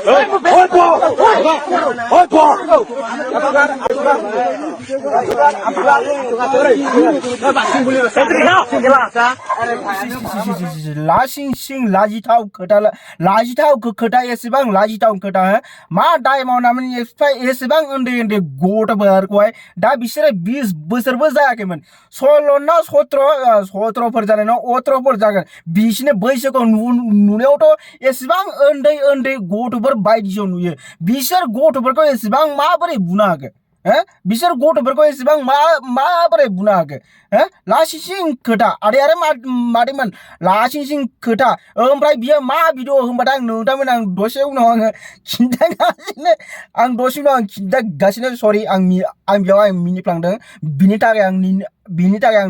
Lajinw Lajinw खोथा एसेबां लाजिथाव खोथा मा दाय मावनामोन एसेबां उन्दै गथ'फोरखौहाय दा बिसोरो 20 बोसोरबो जायाखैमोन 16 ना 17फोर जानाय ना 18फोर जागोन बिसोरनि बैसोखौ नुनायावथ' एसेबां उन्दै गथ'फोर बायदिसो नुयो बिसोर गथ'फोरखौ एसेबां माबोरै बुनो हागोन बिसोर गथ'फोरखौ एसेबां माबोरै बुनो हागोन लाजिंव खोथा आरो मादैमोन लाजिंव खोथा ओमफ्राय बियो मा भिडिअ होनबाथाय नोंथांमोन आं दसे उनाव आङो खिन्थागासिनो सरि आं बेयाव मिनिफ्लांदों बिनि थाखाय आं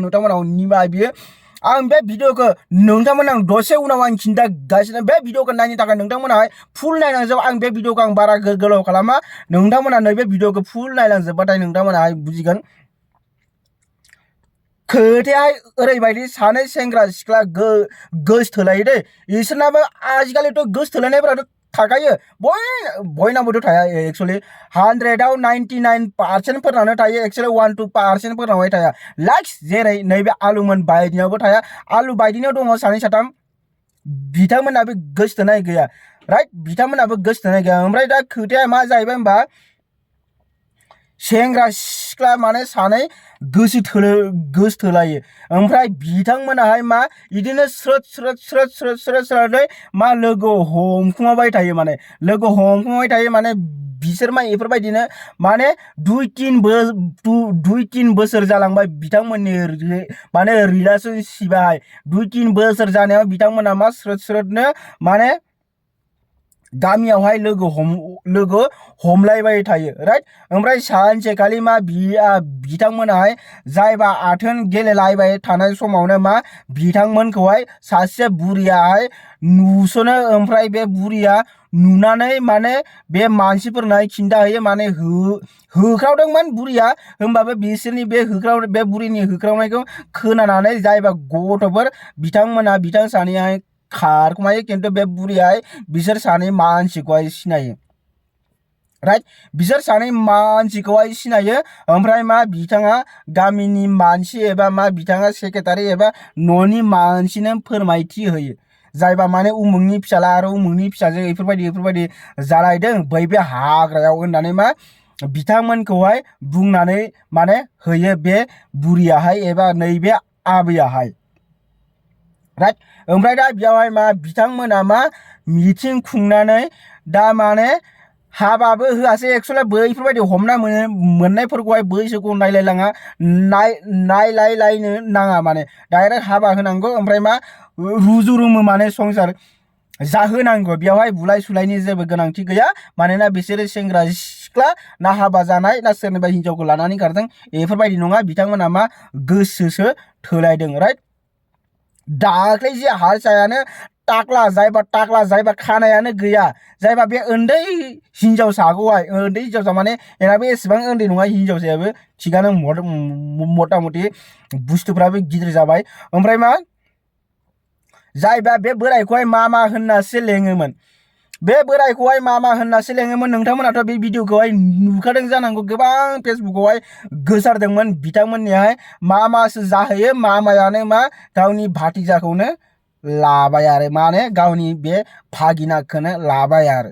नोंथांमोनाव निमाहा बियो आं बे भिडिअखौ नोंथांमोन आं दसे उनाव आं खिन्थागासिनो बे भिडिअखौ नायनो थाखाय नोंथांमोनाहाय फुल नायलांजोब आं बे भिडिअखौ आं बारा गोलाव खालामा नोंथांमोना नैबे भिडिअखौ फुल नायलांजोबबाथाय नोंथांमोनाहाय बुजिगोन खोथायाहाय ओरैबायदि सानै सेंग्रा सिख्ला गोसथोलायो दे इसोरनाबो आजिखालिथ' गोसथोलायनायफोराथ' थाखायो बयनाबोथ' थाया एक्चुअली 100आव 99% फोरनावनो थायो एक्चुअली 1-2% फोरनावहाय थाया लाइक जेरै नैबे आलुमोन बायदिनावबो थाया आलु बायदिनाव दङ सानै साथाम बिथांमोनाबो गोसथोनाय गैया राइट बिथांमोनाबो गोसथोनाय गैया ओमफ्राय दा खोथाया मा जाहैबाय होनबा सेंग्रा सिख्ला माने सानै गोसथोलायो ओमफ्राय बिथांमोनाहाय मा इदिनो स्रोद मा लोगो हमखुमाबाय थायो माने बिसोर मा इफोरबायदिनो माने 2-3 बोसोर जालांबाय बिथांमोननि माने रिलेशनशिपाहाय 2-3 बोसोर जानायाव बिथांमोना मा स्रोदनो माने गामियावहाय लोगो हमलायबाय थायो राइट ओमफ्राय सानसेखालि मा बिथांमोनाहाय जायबा आथोन गेलेलायबाय थानाय समावनो मा बिथांमोनखौहाय सासे बुरियाहाय नुसनो ओमफ्राय बे बुरिया नुनानै माने बे मानसिफोरनाहाय खिन्थाहैयो माने होख्रावदोंमोन बुरिया होमबाबो बिसोरनि बे बुरिनि होख्रावनायखौ खोनानानै जायबा गथ'फोर बिथां सानैयाहाय खारखुमायो खिन्थु बे बुरियाहाय बिसोर सानै मानसिखौहाय सिनायो राइट बिसोर सानै मानसिखौहाय सिनायो ओमफ्राय मा बिथाङा गामिनि मानसि एबा मा बिथाङा सेक्रेटारि एबा न'नि मानसिनो फोरमायथि होयो जायबा माने उमुगनि फिसाला आरो उमुगनि फिसाजो इफोरबायदि जालायदों बै बे हाग्रायाव होननानै मा बिथांमोनखौहाय बुंनानै माने होयो बे बुरियाहाय एबा नैबे आबैयाहाय राइट ओमफ्राय दा बेयावहाय मा बिथांमोना मा मिटिं खुंनानै दा माने हाबाबो होआसै एक्चुअली बैफोरबायदि हमना मोननायफोरखौहाय बैसोखौ नायलायनो नाङा माने डाइरेक्ट हाबा होनांगौ ओमफ्राय मा रुजु माने संसार जाहोनांगौ बेयावहाय बुलाय सुलायनि जेबो गोनांथि गैया मानोना बिसोरो सेंग्रा सिख्ला ना हाबा जानाय ना सोरनिबा हिनजावखौ लानानै खारदों बेफोरबायदि नङा बिथांमोना मा गोसोसो थोलायदों राइट दाख्लै जे हारसायानो टाक्ला जायबा खानायानो गैया जायबा बे उन्दै हिनजावसा माने एनाबो एसेबां उन्दै नङा हिनजावसायाबो थिगानो मथा मथि बुस्थुफ्राबो गिदिर जाबाय ओमफ्राय मा जायबा बे बोरायखौहाय मा होननासो लेङोमोन बे बोरायखौहाय मा होननासो लेङोमोन नोंथांमोनाथ' बे भिडिअखौहाय नुखादों जानांगौ गोबां फेसबुकआवहाय गोसारदोंमोन बिथांमोननिहाय मासो जाहैयो मायानो मा गावनि भातिजाखौनो लाबाय आरो माने गावनि बे भागिनाखौनो लाबाय आरो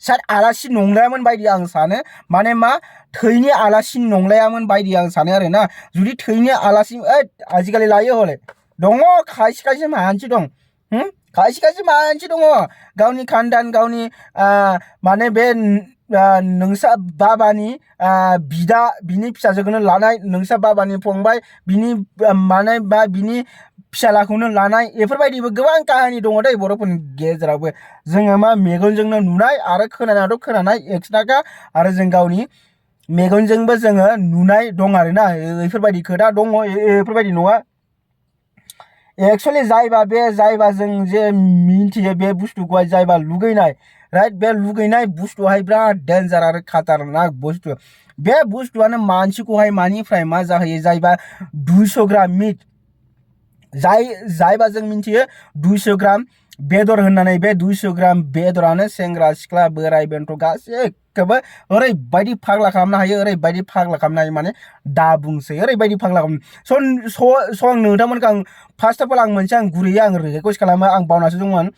सार आलासि नंलायामोन बायदि आं सानो माने मा थैनि आलासि नंलायामोन बायदि आं सानो आरो ना जुदि थैनि आलासि आजिखालि लायो हले दङ खायसे मानसि दं खायसे मानसि दङ गावनि खानदान गावनि माने बे नोंसा बाबानि बिदा बिनि फिसाजोखौनो लानाय नोंसा बाबानि फंबाय बिनि माने बा बिनि फिसालाखौनो लानाय बेफोरबायदिबो गोबां काहानि दङ दै बर'फोरनि गेजेरावबो जोङो मा मेगनजोंनो नुनाय आरो खोनानाय एक्सट्राखा आरो जों गावनि मेगनजोंबो जोङो नुनाय दं आरोना बेफोरबायदि खोथा दङ बेफोरबायदि नङा एक्चुअली जायबा जों जे मिन्थियो बे बुस्थुखौहाय जायबा लुगैनाय राइट बे लुगैनाय बुस्थुआहाय बिराद डेन्जार आरो खातारनाक बुस्थु बे बुस्थुआनो मानसिखौहाय मानिफ्राय मा जाहैयो जायबा 200 ग्राम मिट जायबा जों मिन्थियो 200 ग्राम बेदर होननानै बे 200 ग्राम बेदरानो सेंग्रा सिख्ला बोराय बेन्थ गासैखौबो ओरैबायदि फाग्ला खालामनो हायो ओरैबायदि फाग्ला खालामनो हायो माने दा बुंसै ओरैबायदि फाग्ला खालामनो स' आं नोंथांमोनखौ आं फार्स्ट अफ अल आं मोनसे आं गुरैयै आं रिक्वेस्ट खालामो आं बावनासो दंमोन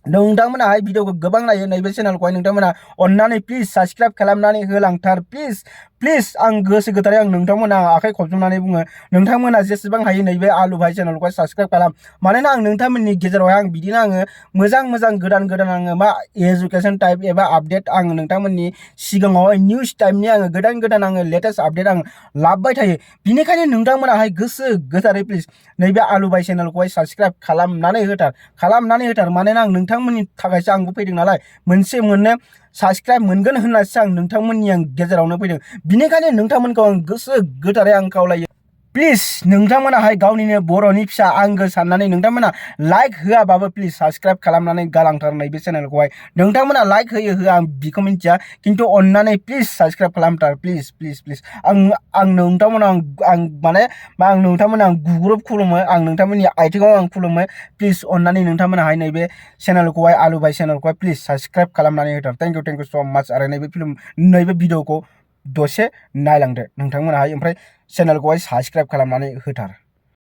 नोंथांमोनाहाय भिडिअखौ गोबां नायो नैबे चेनेलखौहाय नोंथांमोना अन्नानै प्लिज साबस्क्राइब खालामनानै होलांथार प्लिज आं गोसो गोथारै आं नोंथांमोना आखाइ खबजोबनानै बुङो नोंथांमोना जेसेबां हायो नैबे आलु भाई चेनेलखौहाय साबस्क्राइब खालाम मानोना आं नोंथांमोननि गेजेरावहाय आं बिदिनो आङो मोजां गोदान आङो मा एजुकेशन टाइप एबा आपडेट आं नोंथांमोननि सिगाङावहाय निउस टाइपनि आङो गोदान आङो लेटेस्ट आपडेट आं लाबोबाय थायो बिनिखायनो नोंथांमोनाहाय गोसो गोथारै प्लिज नैबे आलु भाई चेनेलखौहाय साबस्क्राइब खालामनानै होथार मानोना आं नोंथांमोननि थाखायसो आंबो फैदों नालाय मोनसे मोननो साबस्क्राइब मोनगोन होननासो आं नोंथांमोननि आं गेजेरावनो फैदों बिनिखायनो नोंथांमोनखौ आं गोसो गोथारै आं खावलायो प्लिज नोंथांमोनाहाय गावनिनो बर'नि फिसा आंगो साननानै नोंथांमोना लाइक होआबाबो प्लिज साबस्क्राइब खालामनानै गालांथारनाय बे चेनेलखौहाय नोंथांमोना लाइक होआ आं बिखौ मिन्थिया खिन्थु अन्नानै प्लिज साबस्क्राइब खालामथार प्लिज आं नोंथांमोनाव आं माने आं नोंथांमोना आं गुग्रुब खुलुमो आं नोंथांमोननि आथिङाव आं खुलुमो प्लिज अन्नानै नोंथांमोनाहाय नैबे चेनेलखौहाय आलु भाई चेनेलखौहाय प्लिज साबस्क्राइब खालामनानै होथार थेंक इउ स' माच आरो नैबे भिडिअखौ दसे नायलांदो नोंथांमोनाहाय ओमफ्राय चेनेलखौहाय साबस्क्राइब खालामनानै होथार